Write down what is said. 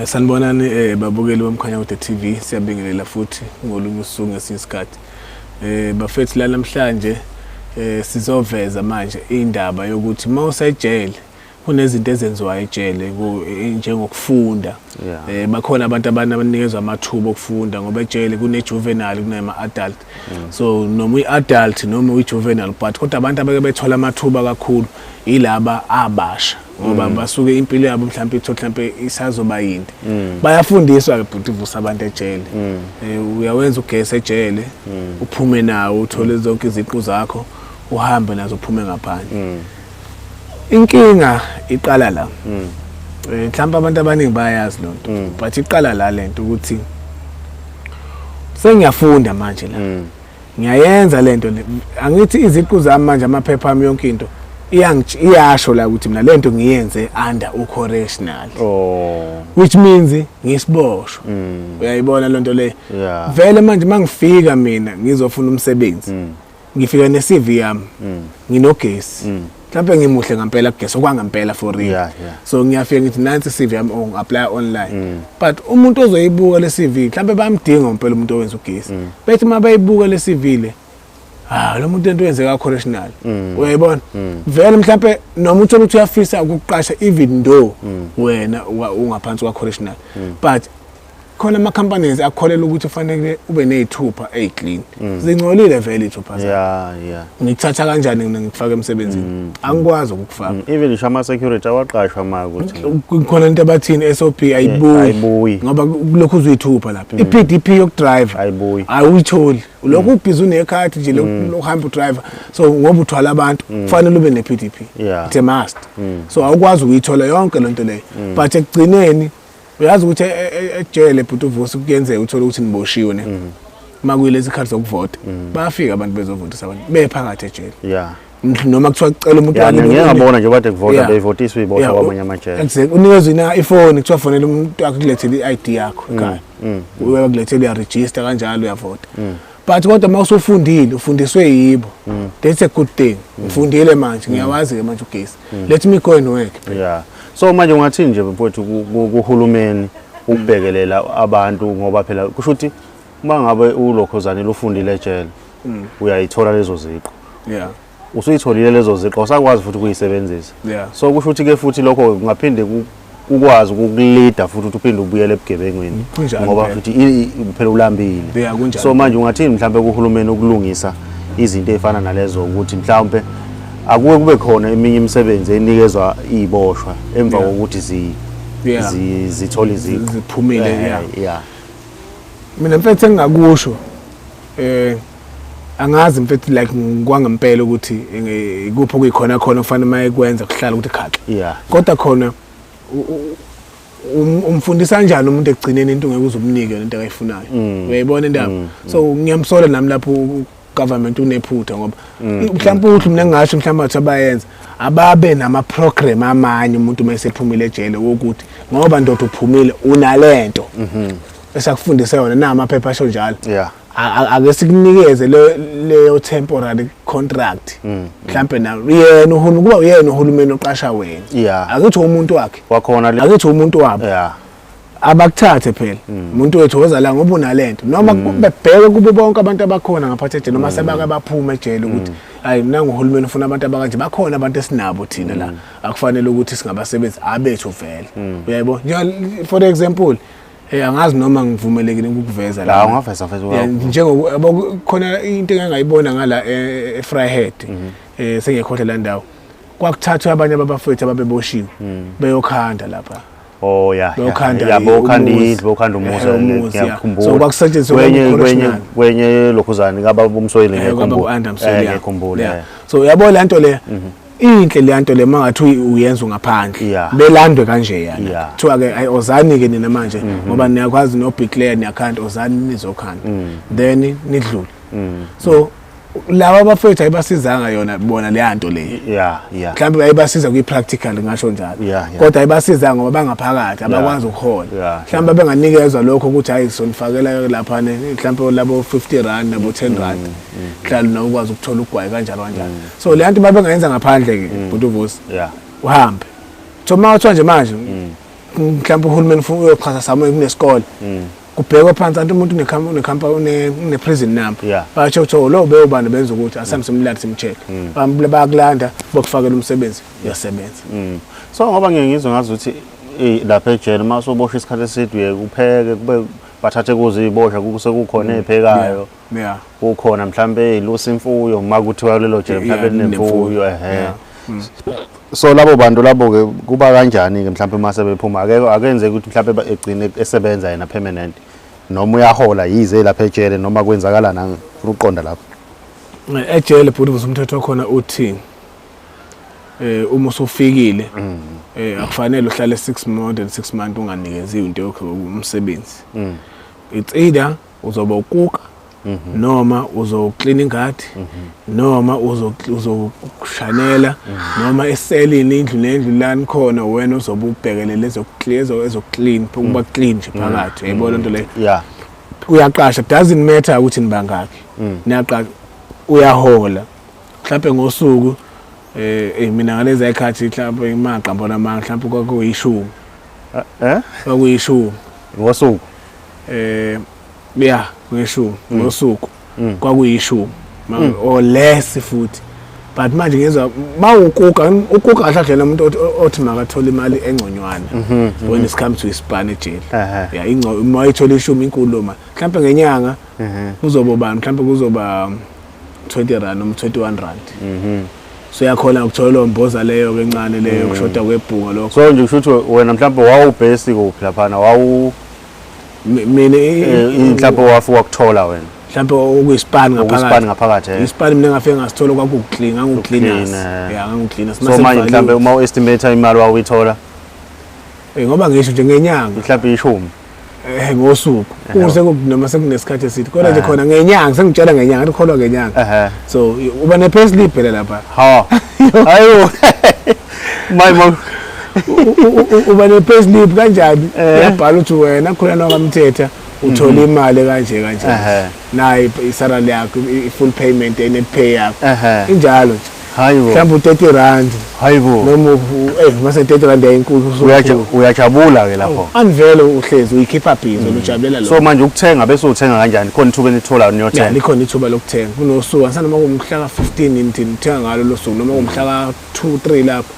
Sanibonani babukeli boMkhanyakude TV, siyabingelela futhi ngolunye usuku ngesinye isikhathi. Bafethu, la namhlanje sizoveza manje indaba yokuthi uma usejele kunezinto ezenziwayo ejele njengokufunda. Bakhona abantu abanikezwa amathuba okufunda ngoba ejele kune juvenile, kunama adult. So noma uyi-adult noma uyi-juvenile, but kodwa abantu abake bethola amathuba kakhulu yilaba abasha ngoba basuke impilo yabo mhlawumbe itho mhlawumbe isazoba yinde. Bayafundiswa ke, bhuti, vusa abantu ejele. Uyawenza ugesi ejele, uphume nawo, uthole zonke iziqu zakho, uhambe nazo, uphume ngaphandle. Inkinga iqala la. Mhlawumbe abantu abaningi bayayazi lonto, but iqala la lento ukuthi sengiyafunda manje la, ngiyayenza lento le. Angithi iziqu zami manje, amaphepha ami, yonke into iyasho la ukuthi mina lento ngiyenze under ucorrectional, which means ngisiboshwa. Uyayibona lento le? Yeah. Vele manje mangifika mina ngizofuna umsebenzi, ngifika ne CV yami, nginogesi, mhlawumbe ngimuhle ngempela kugesi okwangempela, for real. So ngiyafika ngithi nansi CV yami, oh, apply online, but umuntu ozoyibuka le CV mhlawumbe bayamdinga ngempela umuntu owenza ugesi, bethi uma bayibuka le CV le, ah, lo muntu into wenzeka correctional. Uyayibona vele mhlawumbe noma uthola ukuthi uyafisa ukuqasha even though wena ungaphansi kwa correctional, but khona ama companies akholelwa ukuthi kufanele ube nezithupha eziclean, zingcolile vele izithupha zakho. Ngikuthatha kanjani mina ngikufaka emsebenzini? Angikwazi ukukufaka. Even ngisho ama-security awaqashwa ma ukuthi Khona into abathini, SOP ayibuyi. Ayibuyi. Ngoba kulokhu uzuyithupha lapha, i-PDP yokudrive Ayibuyi. Awuyitholi, lokhu ubhizi unekhadi nje lokuhamba udriver, so ngoba uthwala abantu kufanele ube ne-PDP. It's a must, so awukwazi ukuyithola yonke lento leyo. But ekugcineni uyazi ukuthi ejele, bhuti uVusi, kuyenzeka uthole ukuthi niboshiwe ne uma kuyilezi khathi zokuvota, bayafika abantu bezovotisa abantu bephakathi ejele. Noma kuthiwa cela umuntu wakini. Ngike ngabona nje bade kuvota, beyivotiswa iboshwa kwamanye amajele. Exactly. Unikezwe ina ifoni, kuthiwa fonela umuntu wakho kulethele i-ID yakho ekhaya. Uyakulethela, uyaregister kanjalo, uyavota. But kodwa uma usufundile, ufundiswe yibo. That's a good thing. Ngifundile manje, ngiyawazi ke manje ugesi. Let me go and work. Yeah, so manje ungathini nje, mfowethu, kuhulumeni ukubhekelela abantu? Ngoba phela kusho ukuthi uma ngabe ulokhozanile, ufundile ejele, uyayithola lezo ziqu, usuyitholile lezo ziqu, awusakwazi futhi ukuyisebenzisa. So kusho ukuthi ke futhi lokho kungaphinde ukwazi ukukulida futhi ukuthi uphinde ubuyele ebugebengwini. Kunjalo Ngoba phela. futhi phela ulambile. Yeah, kunjalo. So manje ungathini mhlawumbe kuhulumeni ukulungisa izinto ey'fana nalezo, ukuthi mhlawumbe akuke kube khona eminye imisebenzi enikezwa iy'boshwa emva kokuthi zithole iziqu? Ziphumile, yeah. Mina mfethu, engingakusho, angazi mfethu, like kwangempela ukuthi ikuphi okuyikhona khona kufanele uma ekwenza kuhlala ukuthi khaxa. Kodwa khona umfundisa kanjani umuntu ekugcineni into ngeke uze umnike lento akayifunayo? Uyayibona indaba? So ngiyamsola nami lapho government unephutha, ngoba mhlawumbe uthi mina ngingasho mhlawumbe athi abayenza ababe nama program amanye umuntu uma esephumile ejele, wokuthi ngoba ndoda uphumile unalento esakufundisa yona na amaphepha asho njalo, ake sikunikeze leyo temporary contract mhlambe na yena uhulumeni, kuba uyena uhulumeni oqasha wena. Akithi umuntu wakhe. Wakhona le. Akithi umuntu wabo. Abakuthathe phela, umuntu wethu woza la ngoba unalento, noma bebheke kube bonke abantu abakhona ngaphathi ejele noma sebake baphuma ejele ukuthi hayi, mina nguhulumeni ufuna abantu abakanje, bakhona abantu esinabo thina la akufanele ukuthi singabasebenzi abethu vele. Uyayibona nje, for example, angazi noma ngivumelekile ukukuveza. La ungaveza, mfethu. Yeah, njengoba yabo khona into engangayibona ngala eVryheid, sengiyekhohle la ndawo, kwakuthathwa abanye ababafethu ababeboshiwe beyokhanda lapha. Oh yeah. Beyokhanda Bokhanda umuzi. Indlu, bokhanda umuzi. Umuzi, yeah. Ngiyakhumbula. So kwakusetshenziswa kwenye kwenye correctional. Kwenye lokhuzane kababa uMsweli, Kwaba ngiyakhumbula. u-Andam Msweli, yeah. Ngiyakhumbula. So uyabo le nto le inhle, le nto le mangathi uyenza ngaphandle, belandwe kanje yana, kuthiwa ke ayi, ozani ke nina manje ngoba niyakwazi no bricklayer, niyakhanda, ozani nizokhanda, then nidlule. So laba abafethu ayibasizanga yona bona le nto le. Mhlawumbe ayibasiza kwi-practical, ngasho njalo, kodwa ayibasizanga ngoba bangaphakathi abakwazi ukuhola. Mhlawumbe benganikezwa lokho ukuthi hayi, sonifakela lapha mhlawumbe labo R50 nabo R10, mhlawumbe nawe ukwazi ukuthola ugwayi kanjalo kanjalo. So le nto babengayenza ngaphandle ke, bhuti uVusi, uhambe so uma kuthiwa nje manje Mhlawumbe uhulumeni ufuna uyoxhasa somewhere kunesikole, kubhekwe phansi anti umuntu une-prison number. Basho ukuthi, oh, lo bewubani, benza ukuthi asambe simlande, sim-check. Bayakulanda, bakufakela umsebenzi, uyasebenza. So ngoba ngiye ngizwe ngazi ukuthi lapha ejele uma usuboshwa isikhathi eside uye kupheke, kube bathathe kuze iboshwa sekukhona ey'phekayo, kukhona mhlambe ey'lusa imfuyo, uma kuthiwa lelo jele mhlambe linemfuyo, ehe. So labo bantu labo-ke kuba kanjani-ke mhlampe uma sebephuma? Akenzeki ukuthi mhlampe egcine esebenza yena permanent noma uyahola yize lapha ejele, noma kwenzakalani? Angifuna ukuqonda lapho. Ejele, bhuti, umthetho wakhona uthi uma usufikile akufanele uhlale 6, more than 6 months unganikeziwe into yakho, umsebenzi. It's either uzoba ukuka noma uzoklina ingadi noma uzokushanela noma eselini, indlu nendlu lani khona wena uzobe ubhekelele ezokuclean, ukuba clean nje phakathi, uyayibona into leyo? Uyaqasha, doesn't matter ukuthi nibangaki, niyaqasha, uyahola mhlawumbe ngosuku. Mina ngalezi ayikhathi mhlawumbe imaqambo namanga, mhlawumbe kwakuyishumi. Kwakuyishumi. Ngosuku? Ya, ngeshumi ngosuku, kwakuyishumi or less futhi. But manje ngizwa mawukuka, ukuka kahle kahle umuntu othi makathola imali engconywana when it comes to ispan ejele. Ya, ingco uma ithola ishumi inkulu ma mhlawumbe ngenyanga kuzoba bani, mhlawumbe kuzoba R20 noma R21. So uyakhona ukuthola leyo mboza leyo kencane leyo kushoda kwebhunga lokho. So nje kusho ukuthi wena mhlawumbe wawubhesi kuphi laphana, wawu Mina mhlawumbe wafika wakuthola wena? Mhlawumbe okuyispan ngaphakathi. Ngaphakathi. Ngaphakathi. Ispan mina ngafike ngasithola kwakuclean, ngangu-cleaners. Ukuclean, Ya, ngangu-cleaners. So manje mhlawumbe uma u-estimate imali wawuyithola? Ngoba ngisho nje ngenyanga. Mhlawumbe ishumi. Ngosuku kuse noma sekunesikhathi esithi, kodwa nje khona ngenyanga, sengitshela ngenyanga, ngikholwa ngenyanga. So uba ne-payslip phela lapha. Ha, hayibo, mayi ma Uba ne-payslip kanjani? Uyabhala ukuthi wena khona nokamthetha uthola imali kanje kanje, nayi isalary yakho, i-full payment, i-net pay yakho. Injalo nje. Hayibo. Mhlawumbe u-R30. Hayibo. Noma mase R30 yayinkulu. Uyajabula ke lapho. Anivele uhlezi uyikhipha busy, ujabulela lo. So manje ukuthenga bese uthenga kanjani? Khona ithuba enitholayo niyothenga? Likhona ithuba lokuthenga. Kunosuku ansanoma kumhla ka-15 nithini, uthenga ngalo lo suku noma kumhla ka-2 3 lapho.